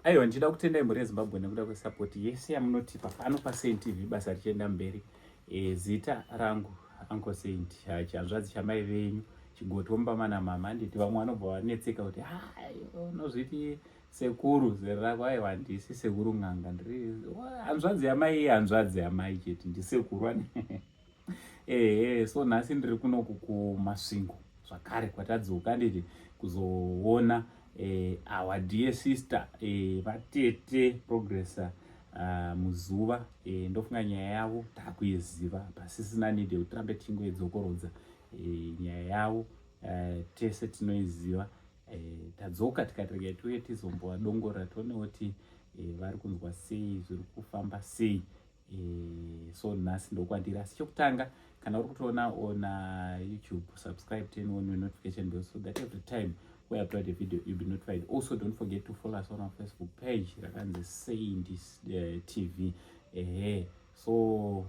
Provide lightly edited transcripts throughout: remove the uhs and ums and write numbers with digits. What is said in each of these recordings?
Aiwa, ndichida kutendai mhuri yeZimbabwe nekuda kwesapoti yese yamunotipa pano paSaint TV, basa richienda mberi. Zita rangu Uncle Saint, chihanzvadzi chamai venyu, chigotwa mumba mama. Handiti vamwe vanobva vanetseka kuti hai, unozviti sekuru zera rako? Aiwa, handisi sekuru n'anga, ndiri hanzvadzi yamai, hanzvadzi yamai chete, ndisekuru ani. Ehe, so nhasi ndiri kunoku kuMasvingo zvakare kwatadzoka, nditi kuzoona our dear sister, vatete Progress Muzuva. Ndofunga nyaya yavo takuiziva, pasisina need yekuti tirambe tichingoidzokorodza. Nyaya yavo tese tinoiziva. Tadzoka tikati regai tiuye tizombovadongorera, tione kuti vari kunzwa sei, zviri kufamba sei. So nhasi ndokwandiri, asi chokutanga, kana uri kutoona on YouTube, subscribe, turn on your notification bell so that every time we upload a video you'll be notified. Also, don't forget to follow us on our Facebook page rakanzi Saint TV. Ehe, so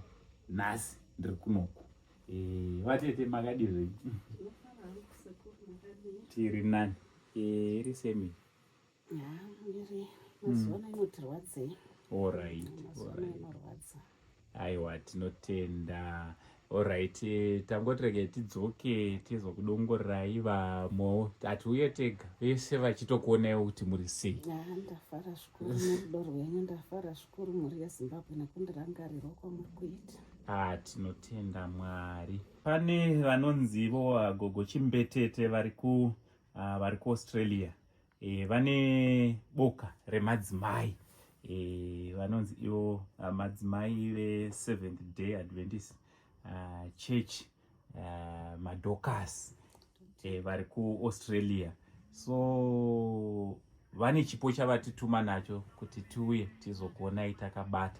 nhasi ndiri kunoku. Vatete, makadi zvenyu? Tiri nani. Iri semi Mazuva inotirwadzei. Alright. Inorwadza. Aiwa, tinotenda. Alright, tangoti regai tidzoke tizokudongorerai. Vamwewo hatiuye tega, vese vachitokuonaiwo kuti muri sei. Ndafara zvikuru nerudo rwenyu, ndafara zvikuru, mhuri yeZimbabwe, nekundirangarirwa kwamuri kuita. Ah, tinotenda Mwari. Pane vanonzivo gogo Chimbetete vari ku vari kuAustralia. Vane boka remadzimai, vanonzi ivo madzimai veSeventh Day Adventist Church, maDorcas, vari kuAustralia. So vane chipo chavatituma nacho kuti tiuye tizokuonai takabata.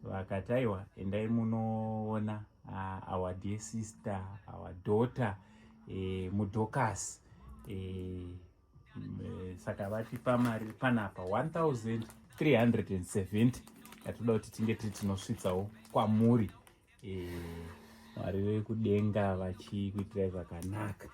Vakati aiwa, endai munoona our dear sister, our daughter, muDorcas. Saka vatipa mari panapa 1370 yatoda kuti tinge tiri tinosvitsawo kwamuri. Mwari vekudenga vachikuitirai zvakanaka.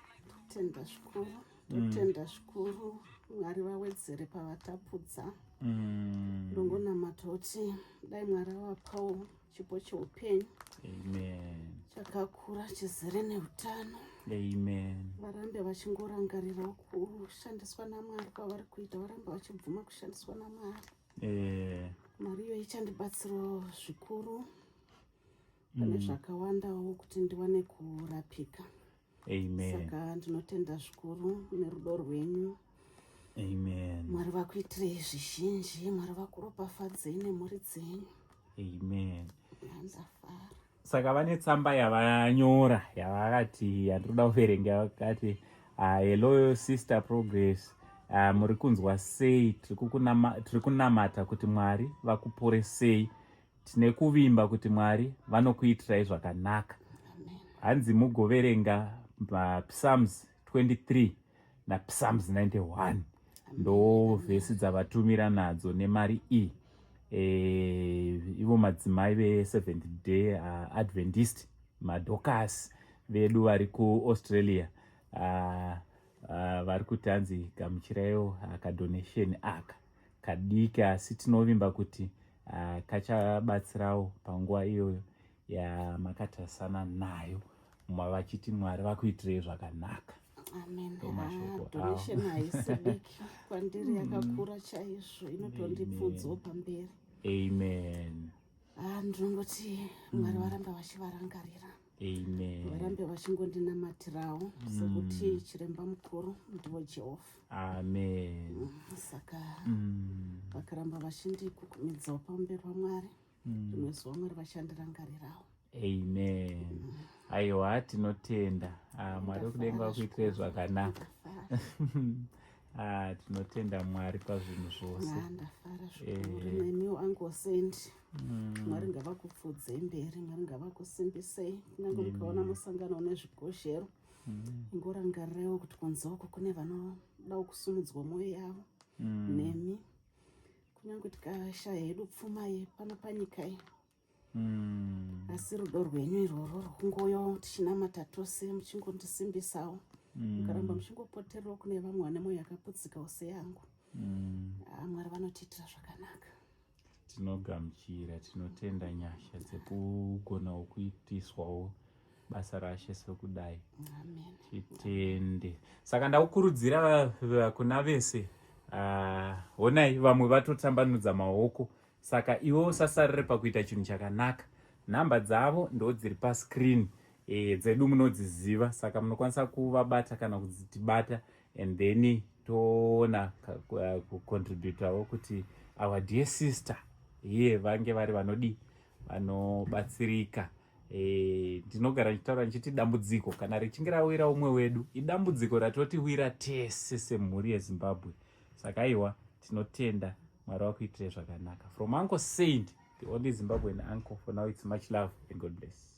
Tenda zvikuru, totenda zvikuru. Mwari vawedzere pavatapudza. Ndongonamata kuti dai Mwari avapawo chipo cheupenyu Amen. chakakura, chizere neutano. Amen. Varambe vachingorangarirawo kushandiswa naMwari kwavari kuita, varambe vachibvuma kushandiswa naMwari. Mari iyo ichandibatsirawo zvikuru pane zvakawandawo kuti ndiwane kurapika. Amen. Saka ndinotenda zvikuru nerudo rwenyu. Amen. Mwari vakuitirei zvizhinji, Mwari vakuropafadzei nemhuri dzenyu. Amen. Ndafara. Saka vane tsamba yavanyora yavakati yandinoda kuverenga. Vakati, "Hello Sister Progress, muri kunzwa sei? Tiri kunamata kuti Mwari vakuporesei. Tine kuvimba kuti Mwari vanokuitirai zvakanaka." Hanzi mugoverenga Psalms 23 naPsalms 91, ndo vhesi dzavatumira nadzo nemari iyi. Ivo madzimai veSeventh Day Adventist, maDorcas vedu vari kuAustralia, vari kuti hanzi gamuchiraiwo kadonation aka kadiki, asi tinovimba kuti kachabatsirawo panguva iyoyo yamakatarisana nayo. Vachiti Mwari vakuitirei zvakanaka. Amen. Ndomashoko Ah, donation haisi diki kwandiri, yakakura chaizvo, inotondipfuudzawo pamberi. Amen. Ah, ndinongoti Mwari varamba vachivarangarira. Amen. Varambe vachingondinamatirawo, sekuti chiremba mukuru ndivo Jehovha. Amen. Saka vakaramba vachindikukumidzawo pamberi paMwari, rimwe zuva Mwari vachandirangarirawo. Amen. Aiwa, tinotenda. Ah, Mwari wekudenga vakuitirei zvakanaka. Ndafara. Ah, tinotenda Mwari pazvinhu zvose. Ah, ndafara zvikuru. Nemiwo, Uncle Saint, Mwari ngavakupfuudzei mberi, Mwari ngavakusimbisei. Kunyange mukaona musangano nezvigozhero, ingorangarirewo kuti kunze uko kune vanodawo kusumudzwa mwoyo yavo nemi. Kunyange tikashaya hedu pfuma yepano panyika iyi, asi rudo rwenyu irworwo rwungoyo tichinamata tose, muchingondisimbisawo, mukaramba muchingopotererawo kune vamwe vane mwoyo yakaputsikawo seyangu. Ah, Mwari vano vanotiitira zvakanaka. Tinogamuchira, tinotenda nyasha dzekugonawo kuitiswawo basa raShe sekudai. Titende. Saka ndakukurudzira kuna vese, honai vamwe vatotambanudza maoko, saka iwe usasarire pakuita chinhu chakanaka. Nhamba dzavo ndo dziri pascreen, dzedu munodziziva, saka munokwanisa kuvabata kana kudzitibata and then toona kucontributawo kuti our dear sister iye vange vari vanodi vanobatsirika. Ndinogara ndichitaura ndichiti dambudziko kana richinge rawira umwe wedu, idambudziko ratotiwira tese semhuri yeZimbabwe. Saka aiwa, tinotenda. Mwari wakuitire zvakanaka. From Uncle Saint, the only Zimbabwean uncle for now, it's much love and God bless.